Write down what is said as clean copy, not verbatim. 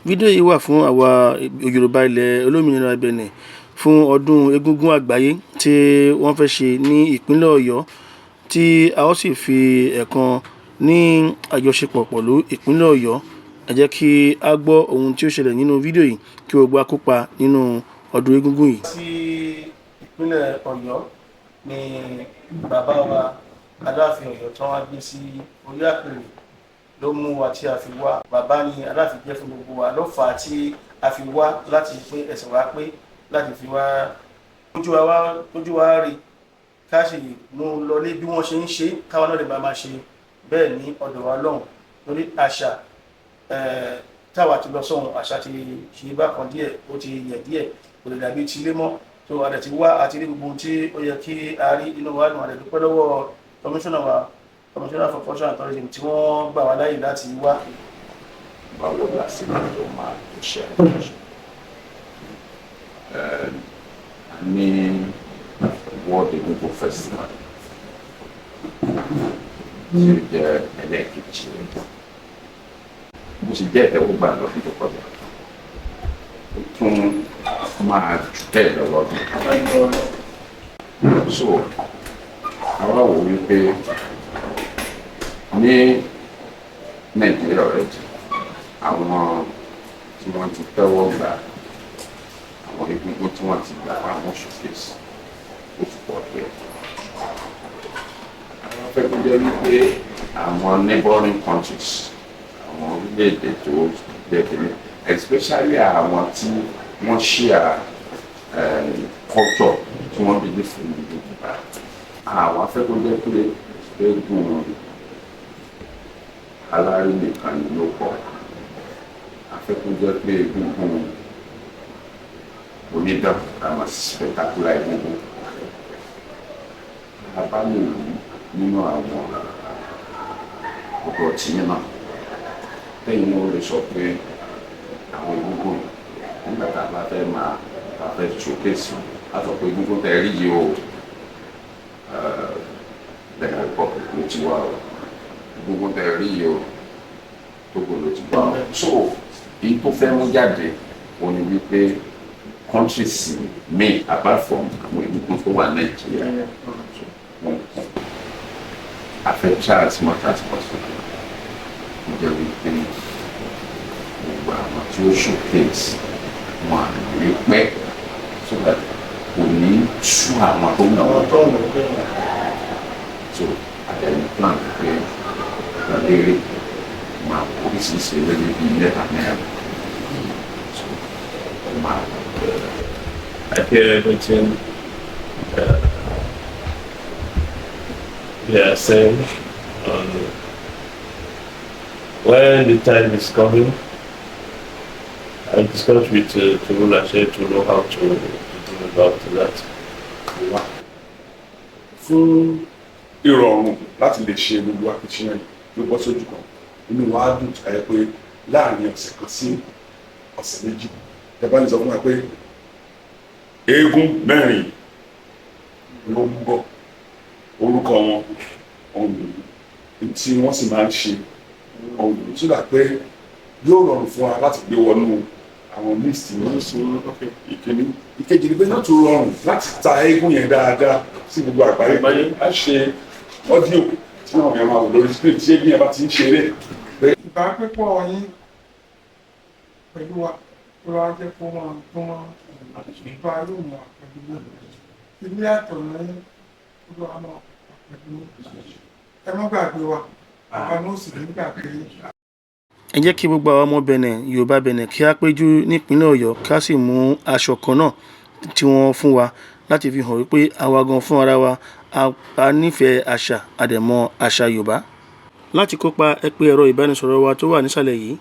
Fídíò yìí wà fún àwa Yorùbá ilẹ̀ olómìnira Benin fún ọdún Egúngún àgbáyé tí wọ́n fẹ́ ṣe ní ìpínlẹ̀ Ọ̀yọ́, tí a ó sì fi ẹ̀kan ní àjọṣepọ̀ pẹ̀lú ìpínlẹ̀ Ọ̀yọ́. Ẹ jẹ́ kí a gbọ́ ohun tí ó ṣẹlẹ̀ nínú fídíò yìí kí gbogbo wa kópa nínú ọdún Egúngún yìí. Sí ìpínlẹ̀ Ọ̀yọ́ ni bàbá wa Aláàfin Ọ̀yọ́ tí wọ́n gbé sí orí àpèrè ló mú wa tí a fi wá. Bàbá ni Aláàfin jẹ́ fún gbogbo wa, ló fà á tí a fi wá láti pé ẹsẹ̀ wa pé láti fi wá ojú wa ojú wa rí, ká sì mú un lọlé bí wọ́n ṣe ń ṣe, káwọn náà lè bá máa ṣe bẹ́ẹ̀ ní ọ̀dọ̀ wa lọ́hùn, torí àṣà táwa ti lọ sọ́hun, àṣà ti ṣe bákan díẹ̀, ó ti yẹ̀ díẹ̀, kò lè dàbí ti ilé mọ́. Tó a dẹ̀ ti wá àti rí gbogbo ohun tí ó yẹ kí a rí, inú wa dùn. A dẹ̀ dúpẹ́ lọ́wọ́ kọmíṣánná wa, Commissioner for Culture and Tourism, tí wọ́n gbà wá láyè láti wá. Báwo la sì máa jọ máa ṣe àjọṣe ní World Egungun Festival tí ó jẹ́ ẹlẹ́ẹ̀kejì, bó ṣe jẹ́ ìtẹ́wọ́gbà lọ́dún tó kọjá, ó tún máa jù bẹ́ẹ̀ lọ lọ́dún. So àwa wò wípé ní Nàìjíríà already, àwọn tí wọ́n ti tẹ́wọ́ gbà, àwọn egungun tí wọ́n ti gbà, àwọn showcase, ó ti pọ̀ díẹ̀. Àwọn fẹ́ kó jẹ́ wípé àwọn neighboring countries, àwọn orílẹ̀-èdè tó jẹ́ kìíní, especially àwọn tí wọ́n share culture, tí wọ́n believe in Yorùbá, àwọn afẹ́ kó jẹ́ pé eégún alárí nìkan ni ló pọ̀. Afẹ́ kó jẹ́ pé egungun onídàn, àmọ́ spectacular egungun, a bá lè rí nínú àwọn ọ̀dọ́ tìyín náà, lẹ́yìn náà, ó lè sọ pé àwọn egungun, nígbà tá a bá fẹ́ máa tá a fẹ́ showcase, a sọ pé egungun tẹ̀ rí yìí o, Benin Republic ló ti wá o, egungun tẹ̀ rí yìí o, Togo ló ti wá o. So èyí tó fẹ́ mú jáde òun ni wípé countries míì, apart from àwọn egungun tó wà Nàìjíríà, wọn a fẹ́ try as much as possible kó jẹ́ wípé gbogbo àwọn tí ó showcase wọn à lè pẹ́, so that kò ní sú àwọn tó ń àwọn tó ń wọ̀ bẹ́ẹ̀. So àtẹ̀lé plan pé eléré máa oríṣiríṣi eléré bíi mẹ́ta mẹ́rin, so ó máa. I hear everything they are saying. When the time is coming, I discuss with Tolulashe to know how to do about that. Wá fún ìrọ̀rùn láti lè ṣe gbogbo akitiyan yìí ló bọ́ sójú kan. Inú wa á dùn tó yẹ pé láàrin ọ̀sẹ̀ kan sí ọ̀sẹ̀ 2, ẹ bá lè sọ fún wa pé eégún mẹ́rin ló ń bọ̀, orúkọ wọn òun nìyí, tí wọ́n sì máa ń ṣe òun nìyí, sódà pé yóò rọrùn fún wa láti gbé wọnú àwọn list ní ìkíní. Ìkejì ni pé yóò tún rọrùn láti ta eégún yẹn dáadáa sí gbogbo àgbáyé. Á ṣe audio tí àwọn èèyàn máa wò lórí screen tí eégún yẹn bá ti ń ṣeré. Ìbápẹ́pọ̀ yín pẹ̀lú wa tó wá jẹ́ kó máa tó máa bá yóò wà pẹ̀lú yín. Ilé àtọ̀nà yín, Olúwa máa wà pẹ̀lú yín. Ẹ má gbàgbé wa, àwa náà sì ní gbàgbé yín. Ẹ jẹ́ kí gbogbo àwọn ọmọ Benin, Yorùbá Benin, kí á péjú nípínlẹ̀ Ọ̀yọ́, ká sì mú aṣọ kan náà tí wọ́n fún wa láti fi hàn wípé àwa gan fún ara wa, a nífẹ̀ẹ́ àṣà, a dẹ̀ mọ àṣà Yorùbá. Láti kópa, ẹ pé ẹ̀rọ ìbánisọ̀rọ̀ wa tó wà nísàlẹ̀ yìí.